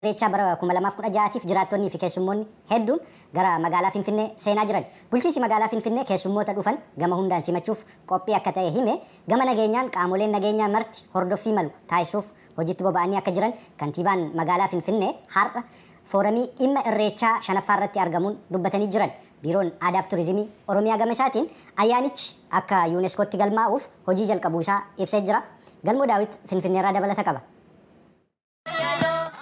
Irreechaa bara 2016tiif jiraattonnii fi keessummoonni hedduun gara magaalaa Finfinnee seenaa jiran. Bulchiinsi magaalaa Finfinnee keessummoota dhufan gama hundaan simachuuf qophii akka ta'e hime, gama nageenyaan qaamoleen nageenyaa marti hordoffii malu taasisuuf hojiitti boba'anii akka jiran kantiibaan magaalaa Finfinnee har'a fooramii dhimma Irreechaa shanaffaa irratti argamuun dubbatanii jiran. Biiroon Aadaaf Turizimii Oromiyaa gama isaatiin ayyaanichi akka yuuneeskootti galmaa'uuf hojii jalqabuu isaa ibsee jira. Galmoo Daawit Finfinneerraa dabalata qaba.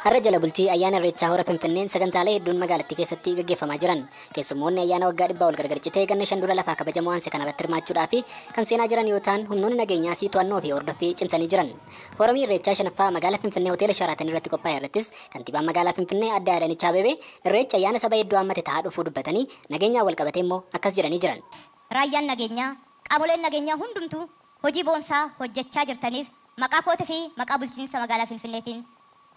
Har'a jala bultii ayyaana Irreechaa hora Finfinneen sagantaalee hedduun magaalattii keessatti gaggeeffamaa jiran. Keessummoonni ayyaana waggaa 100 ol gargar citee ganna 5 dura lafaa kabajamoo aanse kanarratti hirmaachuudhaa fi kan seenaa jiran yoo ta'an, humnoonni nageenyaa si to'annoo fi hordoffii cimsanii jiran. Fooramii Irreechaa shanaffaa magaalaa Finfinnee hoteela Sharaatan irratti qophaa'e irrattis kantiibaan magaalaa Finfinnee Adde Adaanech Abeebee Irreecha ayyaana saba hedduu hammate ta'aa dhufuu dubbatanii, nageenyaan wal qabatee immoo akkas jedhanii jiran. Raayyaan nageenyaa, qaamoleen nageenyaa hundumtuu hojii boonsaa hojjechaa jirtaniif maqaa kootii fi maqaa bulchiinsa magaalaa Finfinneetiin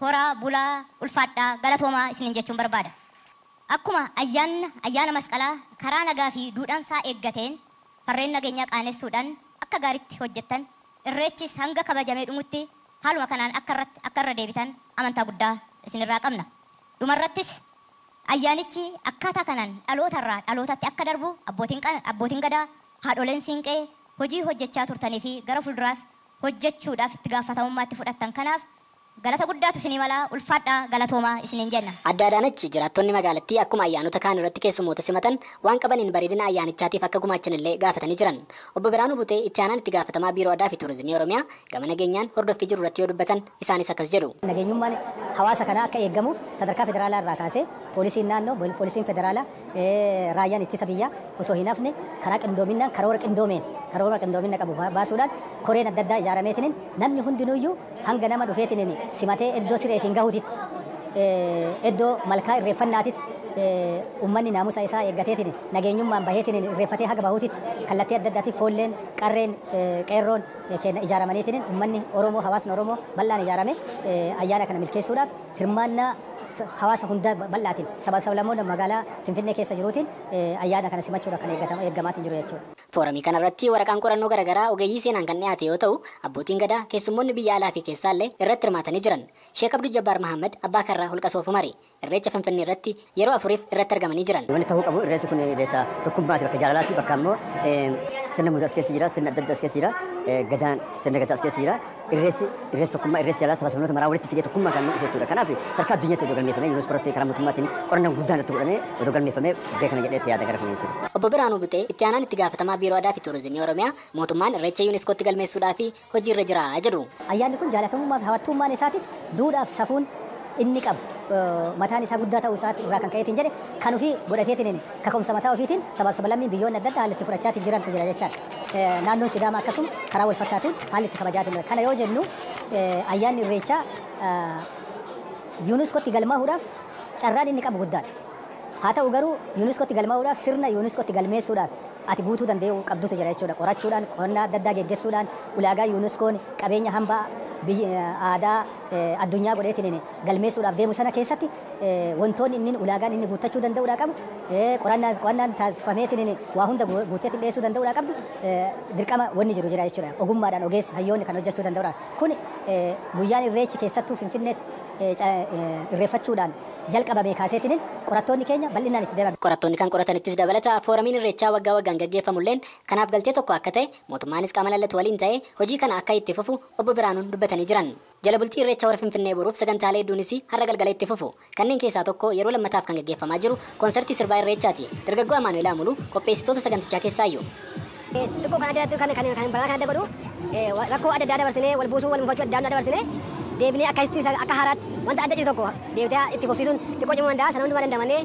horaa bulaa, ulfaadhaa, galatoomaa isiniin jechuun barbaada. Akkuma ayyaana masqalaa karaa nagaa fi duudhaansaa eeggateen farreen nageenyaa qaanessuudhaan akka gaariitti hojjettan, Irreechis hanga kabajamee dhumutti haaluma kanaan akka irra deebitan amantaa guddaa isinirraa qabna. Dhumarrattis ayyaanichi akkaataa kanaan dhalootarraa dhalootatti akka darbu abbootiin gadaa, haadholeen siinqee hojii hojjechaa turtanii fi gara fuulduraas hojjechuudhaaf itti gaafatamummaatti fudhattan kanaaf galata guddaatu isinii malaa, ulfaadhaa, galatoomaa isiniin jenna. Adde Adaanech jiraattonni magaalattii akkuma ayyaanota kaan irratti keessummoota simatan waan qabaniin bareedina ayyaanichaatiif akka gumaachan illee gaafatanii jiran. Obbo Biraanuu Butee itti aanaan itti gaafatamaa Biiroo Aadaa fi Turizimii Oromiyaa gama nageenyaan hordoffii jiru irratti yoo dubbatan isaanis akkas jedhu. Nageenyummaan hawaasa kanaa akka eegamuuf sadarkaa federaalaa irraa kaasee poolisiin naannoo, poolisiin federaalaa, raayyaan ittisa biyyaa osoo hin hafne karaa qindoominaan karoora qindoomeen karoora qindoomina qabu baasuudhaan koreen adda addaa ijaarameetiniin namni hundinuyyuu hanga nama dhufeetiniin simatee iddoo sireetiin gahuutitti, iddoo malkaa irreeffannaatitti uummanni naamusa isaa eeggateetiin nageenyummaan baheetiin irreeffatee haga bahuutitti kallattii adda addaatiin foolleen, qarreen, qeerroon kenna ijaaramaniitiin uummanni Oromoo, hawaasni Oromoo bal'aan ijaarame ayyaana kana milkeessuudhaaf hirmaannaa hawaasa hunda bal'aatiin sabaaf sablammoota magaalaa Finfinnee keessa jiruutiin ayyaana kana simachuudhaaf kan eeggamaatiin jiru jechuudha. Fooramii kanarratti waraqaan qorannoo garaagaraa ogeeyyii seenaan kan dhiyaate yoo ta'u, abbootiin gadaa, keessummoonni biyya alaa fi keessaallee irratti hirmaatanii jiran. Sheek Abduu Jabbaar Mahammad abbaa karraa holqa Soofumari Irreecha Finfinnee irratti yeroo 4 irratti argamanii jiran. Wanti ta'uu qabu Irreessi kun Irreessa tokkummaati, bakka jaalalaati, bakka ammoo sirna muudaa as keessa jira, sirna adda addaa as keessa jira, gadaan sirna gadaa as keessa jira. Irreessi Irreessi tokkummaa, Irreessi jaalala saba sablammoota maraa walitti fidee tokkummaa kan mul'isu jechuudha. Kanaaf sadarkaa addunyaatti odoo galmeeffamee UNESCO irratti karaa mootummaatiin qorannaan guddaan itti godhamee odoo galmeeffamee beekama jedhee itti yaada gara kana jechuudha. Obbo Biraanuu Butee itti aanaan itti gaafatamaa Biiroo Aadaa fi Turizimii Oromiyaa mootummaan Irreecha UNESCOtti galmeessuudhaaf hojii irra jira jedhu. Ayyaanni kun jaalatamummaa fi hawwattummaan isaatis duudhaaf safuun inni qabu mataan isaa guddaa ta'uu isaa irraa kan ka'eetiin jedhe kan ofii godhateetiin kaka'umsa mataa ofiitiin sabaaf sablammiin biyyoonni adda addaa haalli itti fudhachaatiin jirantu jira jechaadha. Naannoon Sidaamaa akkasuma karaa wal fakkaatuun haalli itti kabajaatiin jira. Kana yoo jennu ayyaanni Irreechaa UNESCOtti galmaa'uudhaaf carraan inni qabu guddaadha. Haa ta'u garuu UNESCOtti galmaa'uudhaaf sirna UNESCOtti galmeessuudhaaf ati guutuu danda'uu qabdutu jira jechuudha. Qorachuudhaan, qonnaa adda addaa geggeessuudhaan ulaagaa UNESCOon qabeenya hambaa aadaa addunyaa godheetiin galmeessuudhaaf deemu sana keessatti wantoonni inni ulaagaan inni guuttachuu danda'uudhaa qabu, qorannaan taasifameetiin waa hunda guutteetiin dhiyeessuu danda'uudhaa qabdu dirqama wanni jiru jira jechuudha. Ogummaadhaan ogeessi hayyoonni kan hojjechuu danda'uudha. Kun guyyaan Irreechi keessattuu Finfinneetti irreeffachuudhaan jalqabame kaaseetiin qorattoonni keenya bal'inaan itti deeman. Qorattoonni kan qoratanittis dabalata fooramiin Irreechaa waggaa waggaan gaggeeffamulleen kanaaf galtee tokko akka ta'e mootummaanis qaama lallatu waliin ta'ee hojii kana akka itti fufu obbo Biraanuun dubbatanii jiran. Jala bultii Irreecha hora Finfinnee boruuf sagantaalee hedduunis har'a galgala itti fufu. Kanneen keessaa tokko yeroo lammataaf kan gaggeeffamaa jiru koonsartii sirbaa Irreechaati. Dargaggoo Amaanu'el Amuluu qopheessitoota sagantichaa keessaayyuu. Xiqqoo kana jalatti kan kan kan balaa kan adda godhu rakkoo adda addaa dabarsinee wal buusuu wal mufachuu adda addaa dabarsinee deebinee akkasitti akka haaraatti wanta adda citu tokko deebitee itti fufsiisuun xiqqoo cimuu danda'a, sana hundumaa dandamannee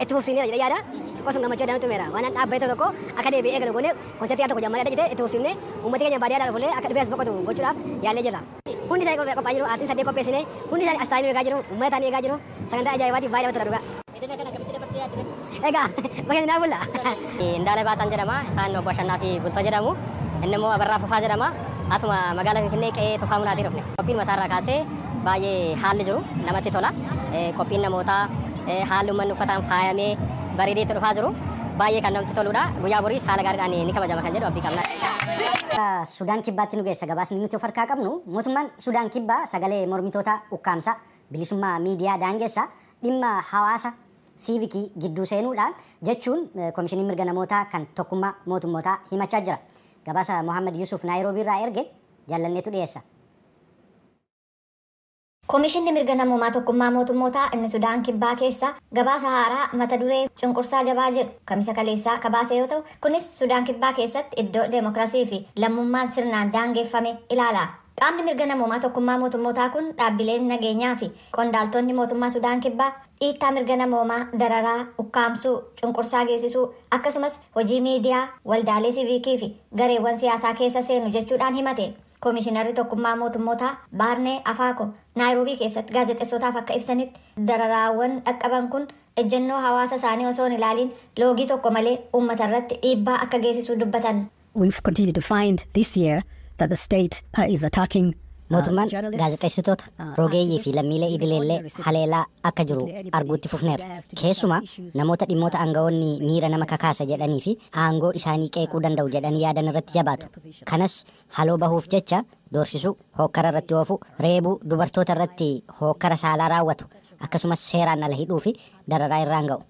itti fufsiisnee jedhee yaada. Xiqqoo sun gammachuu adda nutti himeera. Waan dhaabbatee tokko akka deebi'ee eegalu goonee konsertii al tokko jammaree adda citee itti fufsiisnee uummati keenya baadiyyaa dhufullee akka dhufee as boqotu gochuudhaaf yaallee jirra. Hundi isaanii qophaa'aa jiru, aartiin 8 qopheessinee hundi isaanii as taa'anii eegaa jiru, uummata taa'anii eegaa jiru, sagantaa ajaa'ibaatiif baay'ee namatti tola dhugaa. Egaa bakka naa bulla. Indaala Baataan jedhama. Isaan obbo Ashannaa fi Bultoo jedhamu. Inni immoo Abarraa Fufaa jedhama. Asuma magaalaa Finfinnee qe'ee Tufaa Munaatii dhufne. Qophiin masaarraa kaasee baay'ee haalli jiru namatti tola. Qophiin namootaa, haalli uummanni uffataan faayamee bareedee itti dhufaa jiru baay'ee kan namatti toludha. Guyyaa boriis haala gaariidhaan ni kabajama kan jedhu abdii qabna. Sudaan Kibbaatti nu geessa gabaasni nuti of harkaa qabnu. Mootummaan Sudaan Kibbaa sagalee mormitootaa ukkaamsa Bilisummaa miidiyaa daangessaa, dhimma hawaasa siivikii gidduu seenuudhaan jechuun Koomishiniin Mirga Namootaa kan Tokkummaa Mootummootaa himachaa jira. Gabaasa Mohaammed Yusuf Naayiroobii irraa erge Jaallanneetu dhiyeessa. Komishinni Mirga Namoomaa Tokkummaa Mootummootaa inni Sudaan Kibbaa keessa gabaasa haaraa mata duree "Cunqursaa Jabaa" jedhu Kamisa kaleessaa kabaase yoo ta'u, kunis Sudaan Kibbaa keessatti iddoo deemokiraasii fi lammummaan sirnaan daangeffame ilaala. Qaamni mirga namoomaa Tokkummaa Mootummootaa kun dhaabbileen nageenyaa fi qondaaltonni mootummaa Sudaan Kibbaa dhiittaa mirga namoomaa, dararaa, ukkaamsuu, cunqursaa geessisuu, akkasumas hojii miidiyaa, waldaalee siiviikii fi gareewwan siyaasaa keessa seenu jechuudhaan himate. Koomishinarri Tokkummaa Mootummootaa Baarnee Afaako Naayiroobii keessatti gaazexeessotaaf akka ibsanitti, dararaawwan dhaqqaban kun ejjennoo hawaasa isaanii osoo hin ilaaliin loogii tokko malee uummata irratti dhiibbaa akka geessisuu dubbatan. We've continued to find this year that the state is attacking Mootummaan gaazexeessitoota, rogeeyyii fi lammiilee idileellee haleelaa akka jiru arguutti fufneerra. Keessumaa namoota dhimmoota aangawoonni miira nama kakaasa jedhanii fi aangoo isaanii qeequu danda'u jedhanii yaadan irratti jabaatu. Kanas haloo bahuuf jecha doorsisuu, hookkara irratti oofuu, reebuu, dubartoota irratti hookkara saalaa raawwatu, akkasumas seeraan ala hidhuu fi dararaa irraan ga'u.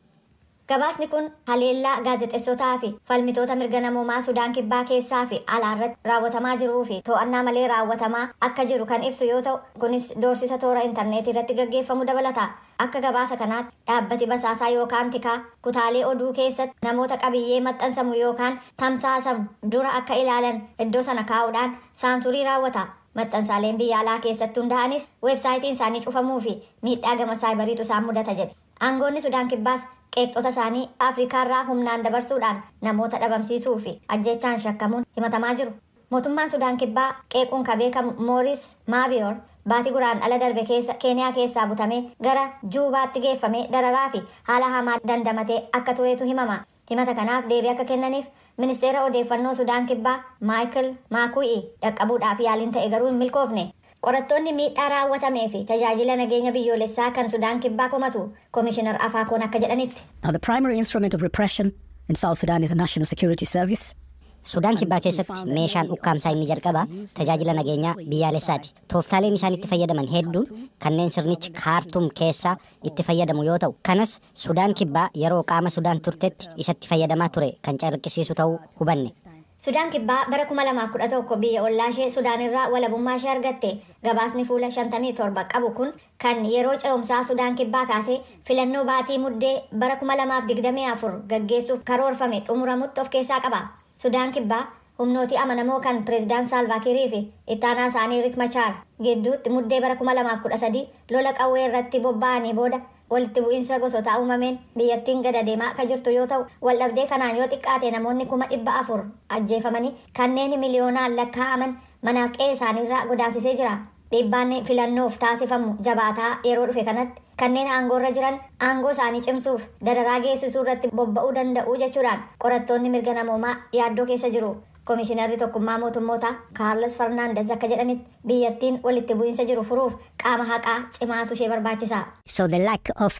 Gabaasni kun haleellaa gaazexeessotaa fi falmitoota mirga namoomaa Sudaan Kibbaa keessaa fi alaa irratti raawwatamaa jiruu fi to'annaa malee raawwatamaa akka jiru kan ibsu yoo ta'u, kunis doorsisa toora intarneetii irratti gaggeeffamu dabalata. Akka gabaasa kanaatti, dhaabbati basaasaa yookaan tikaa kutaalee oduu keessatti namoota qabiyyee maxxansamu yookaan tamsaasamu dura akka ilaalan iddoo sana kaa'uudhaan saansurii raawwata. Maxxansaaleen biyya alaa keessatti hundaa'anis weebsaayitiin isaanii cufamuu fi miidhaa gama saayibariitu isaan mudata jedhe. Aangoonni Sudaan Kibbaas qeeqxota isaanii Afrikaarraa humnaan dabarsuudhaan namoota dhabamsiisuu fi ajjechaan shakkamuun himatamaa jiru. Mootummaan Sudaan Kibbaa qeequun kan beekamu Mooris Maabiyoor baatii Guraandhala darbe keessa Keeniyaa keessaa butamee gara Juubaatti geeffamee dararaa fi haala hamaa dandamatee akka tureetu himama. Himata kanaaf deebii akka kennaniif ministeera odeeffannoo Sudaan Kibbaa Maayikil Maaku'i dhaqqabuudhaaf yaaliin ta'e garuu hin milkoofne. Qorattoonni miidhaa raawwatamee fi tajaajila nageenya biyyoolessaa kan Sudaan Kibbaa komatu, Koomishinar Afaakoon akka jedhanitti. Now, the primary instrument of repression in South Sudan is the National Security Service. Sudaan Kibbaa keessatti meeshaan ukkaamsaa inni jalqabaa tajaajila nageenyaa biyyaalessaati. Tooftaaleen isaan itti fayyadaman hedduun kanneen sirnichi Kaartum keessaa itti fayyadamu yoo ta'u, kanas Sudaan Kibbaa yeroo qaama Sudaan turtetti isatti fayyadamaa ture kan calaqqisiisu ta'uu hubanne. Sudaan Kibbaa bara 2011 biyya ollaa ishee Sudaan irraa walabummaa ishee argatte. Gabaasni fuula 57 qabu kun kan yeroo ce'umsaa Sudaan Kibbaa kaasee filannoo baatii Muddee bara 2024 gaggeessuuf karoorfame xumuramutti of keessaa qaba. Sudaan Kibbaa humnooti amanamoo kan pireezidaan Saalvaakiirii fi ittaanaa isaanii Riik Machaar gidduutti Muddee bara 2013 lola qawwee irratti bobba'anii booda walitti bu'iinsa gosoota uumameen biyyattiin gad adeemaa akka jirtu yoo ta'u, waldhabdee kanaan yoo xiqqaate namoonni 400,000 ajjeefamanii kanneen miliyoonaan lakkaa'aman manaaf qe'ee isaaniirraa godaansisee jira. Dhiibbaan filannoof taasifamu jabaataa yeroo dhufe kanatti kanneen aangoorra jiran aangoo isaanii cimsuuf dararaa geessisuu irratti bobba'uu danda'u jechuudhaan qorattoonni mirga namoomaa yaaddoo keessa jiru. Koomishinarri Tokkummaa Mootummoota Kaarlos Farnaandes akka jedhanitti, biyyattiin walitti bu'iinsa jiru furuuf qaama haqaa cimaatu ishee barbaachisa. So the lack of